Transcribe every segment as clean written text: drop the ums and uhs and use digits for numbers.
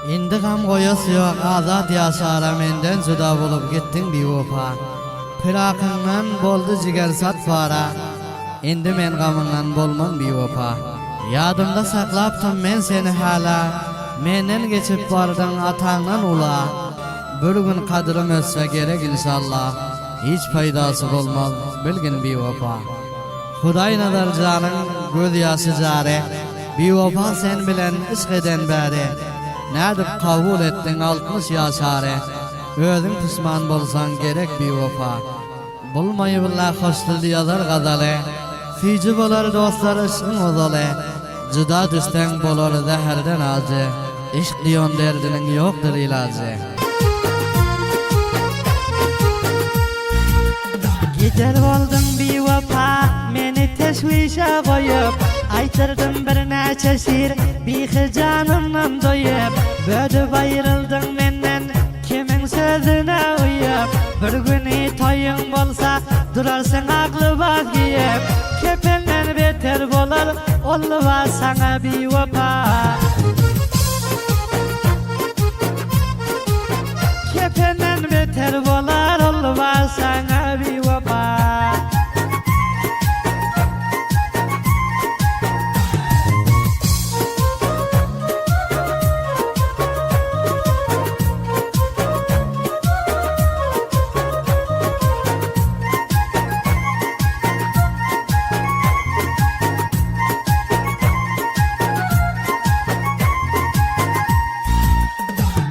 Indi gam goýasy ýok azat ýaşara menden juda bolup gitdiň biwepa. Pyrakyňdan boldy jiger sat para Indi men gamyňdan bolman biwepa. Ýadymda saklapdym men seni hala Menden geçip bardyň ataňdan ula Bir gün kadrym ötse gerek inşallah Hiç paýdasy bolmaz bilgin biwepa. Hudaýnazar janyň göz ýaşy jary Biwepa sen bilen yşk eden bäri Nädip kabul etdiň 60 ýaşary Özüň pişman bolsaň gerek biwepa. Bolmaý billa hoş dilli ýazar gazaly Süýji bolar dostlar yşgyň ozaly Jyda düşseň bolar zäherden ajy Yşk diýon derdiniň ýokdur ilajy. Gider bolduň biwepa meni teşwişe goýup Aýtdyrdym birnäçe şir bihi janymdan doýup Bödüp aýryldyň menden Kimiň sözüne uýup, bir güni toýuň bolsa, durarsyň ak lybas geýip, kependen beter bolar ol lybas saňa biwepa. Kependen beter bolar ol lybas saňa biwepa.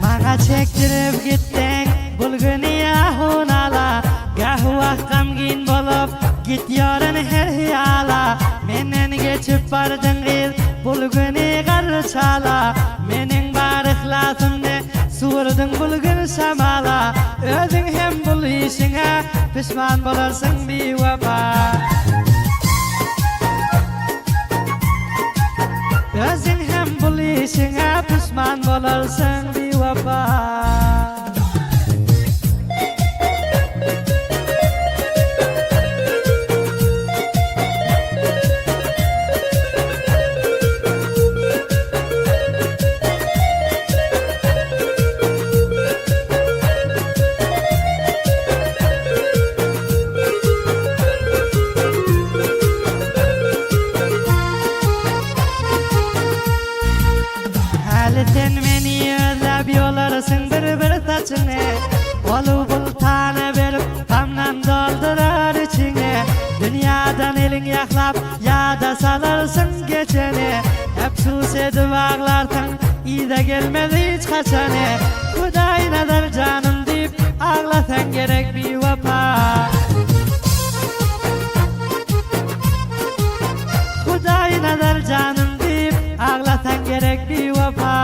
Maňa çekdirip gitdiň bul güni ahu-nala, Gah-wah gamgyn bolup git ýörün her hyýala, Menden geçip bardyň gyz bul güni garry çala, Meniň bar yhlasymny suwurdyň bul gün şamala, Özüň hem bul işiňe pişman bolarsyň biwepa. Özüň hem bul işiňe pişman bolarsyň biwepa. Häli sen meni özläp ýolarsyň bir-bir saçyňy, Ol-bul tana berip gamdan doldurar içiňi. Dünýadan eliň ýaklap ýada salarsyň geçeni, Äpsus edip aglarsyň yza gelmez hiç haçany. Hudaýnazar janym diýip aglasaň gerek biwepa. Hudaýnazar janym diýip aglasaň gerek biwepa.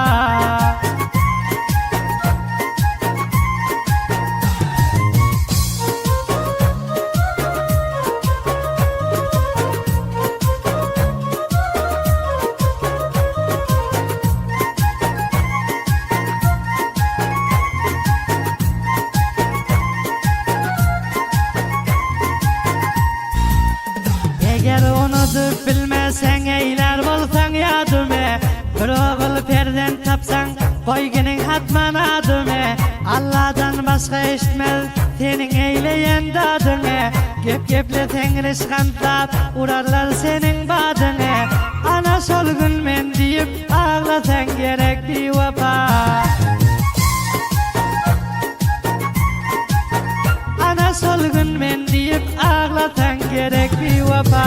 Eger unudyp bilmeseň eýlär bolsaň ýadymy Bir ogul perzent tapsaň goýginiň hatman adymy Alladan başga eşitmez seniň eýleýän dadyňy Gep gepleseň rişgantlap urarlar seniň badyňy Ana şol gün men diýip aglasaň gerek biwepa. Ana şol gün men diýip aglasaň gerek biwepa.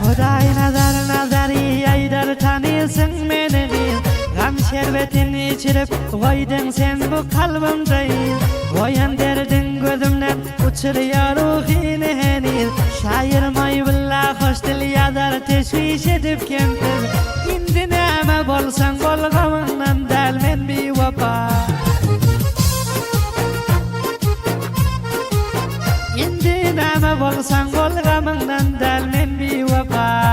Hudaý nazar nazary aýdar tanysyň meni gyz Gam şerbetin içirip goýduň sen bu kalbymda yz Goýan derdiň gözümden uçurýar ruhyny heniz Şaýyr Maýbulla hoş dil ýazar teşwiş edip kemsiz Indi näme bolsaň bol gamyňdan däl men biwepa. Näme bolsaň bol gamyňdan däl men biwepa.